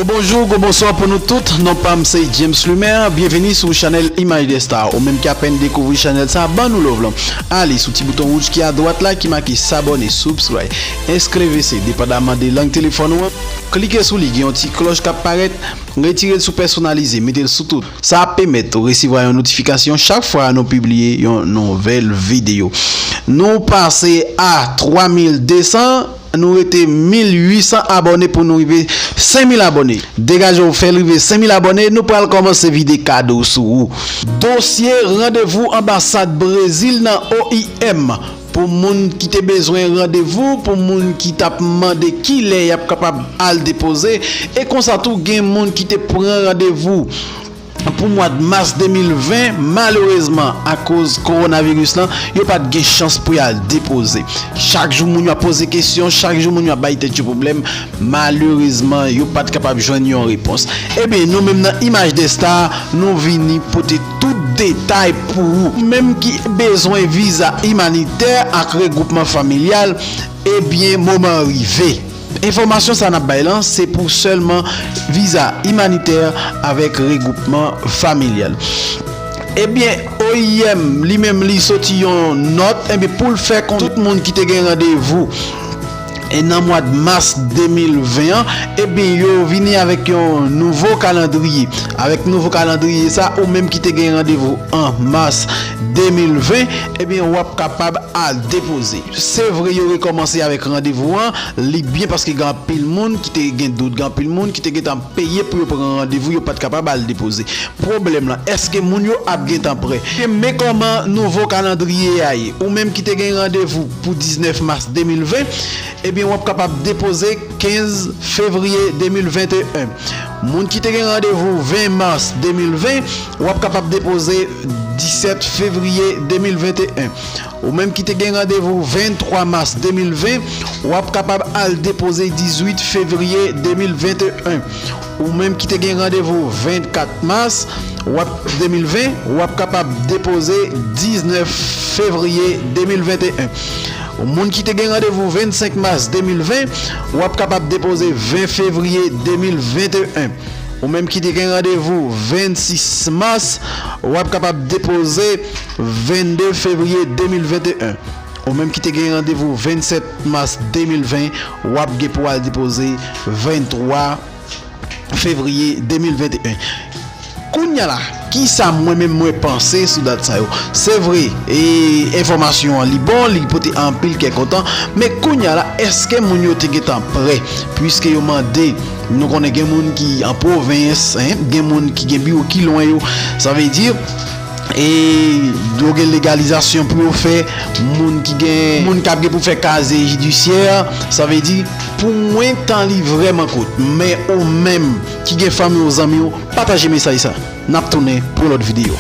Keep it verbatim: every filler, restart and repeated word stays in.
Bonjou, gwo bonswa pou nou tout. Non pa m se James Lumer. Byenveni sou chanèl Imaj de Star. Ou menm ki apèn dekouvri chanèl sa, ban nou love lan. Ale sou ti bouton wouj ki adwat la ki make s'abonner, subscribe, S Q V C, depandaman de lang telefòn ou an. Klike sou li, gen yon ti klòch k ap parèt. Retire l sou pèsonalize, mete l sou tout. Sa ap pèmèt ou resevwa yon notifikasyon chak fwa nou pibliye yon nouvèl videyo. Nou pase a twa mil de san, nou rete mil uit san abòne pou nou rive senk mil abòne. Degaje w, fè l rive senk mil abòne, nou pral kòmanse vide kado sou ou. Dosye randevou anbasad Brezil nan O I M. Pou moun ki te bezwen randevou, pou moun ki t ap mande kilè y ap kapab al depoze, e konsa tou gen moun ki te pran randevou pou mwa mas de mil ven, malerezman, akoz kowonaviris lan, yo pa t gen chans pou y al depoze. Chak jou moun yo ap poze kesyon, chak jou moun yo ap bay tèt yo pwoblèm, malerezman, yo pa t kapab jwenn yon repons. Ebyen, nou menm nan Imaj de Star, nou vini pote tout detay pou ou. Ou menm ki bezwen viza imanitè ak regwoupman familyal, ebyen, moman an rive. Enfòmasyon sa n ap bay lan, se pou sèlman viza imanitè avèk regwoupman familyal. Ebyen, O I M li menm li soti yon nòt, ebyen, pou l fè konnen tout moun ki te gen randevou e nan mwa mas de mil ven an, ebyen, yo vini avèk yon nouvo kalandriye. Avèk nouvo kalandriye sa, ou menm ki te gen randevou an mas de mil ven, ebyen, w ap kapab al depoze. Se vre, yo rekòmanse avèk randevou an, li byen paske gen anpil moun ki te gen dout, gen anpil moun ki te gentan peye pou yo pran randevou, yo pa t kapab al depoze. Pwoblèm lan, èske moun yo ap gentan prè? Men kòman nouvo kalandriye a ye. Ou menm ki te gen randevou pou diznèf mas de mil ven, ebyen, w ap kapab depoze kenz fevriye de mil venteyen. Moun ki te gen randevou ven mas de mil ven, w ap kapab depoze disèt fevriye de mil venteyen. Ou menm ki te gen randevou venntwa mas de mil ven, w ap kapab al depoze dizuit fevriye de mil venteyen. Ou menm ki te gen randevou vennkat mas, w ap, de mil ven, w ap kapab depoze diznèf fevriye de mil venteyen. Moun ki te gen randevou vennsenk mas de mil ven, w ap kapab depoze ven fevriye de mil venteyen. Ou menm ki te gen randevou vennsis mas, w ap kapab depoze vennde fevriye de mil venteyen. Ou menm ki te gen randevou vennsèt mas de mil ven, w ap gen pou al depoze venntwa fevriye de mil venteyen. Kounye a la, kisa mwen menm mwen panse sou dat sa yo? Se vre, e, enfòmasyon an li bon, li pote anpil kè kontan, men kounye a la, èske moun yo te gentan prè? Piske yo mande, nou konnen gen moun ki an pwovens, en, gen moun ki gen biwo ki lwen yo. Sa vle di, e yo gen legalizasyon pou yo fè, moun ki gen, moun k ap gen pou fè kazye jidisyè, sa vle di, pou mwen, tan li vrèman kout. Men ou menm ki gen fanmi w, zanmi w, pataje mesaj sa. N ap tounen pou lòt videyo.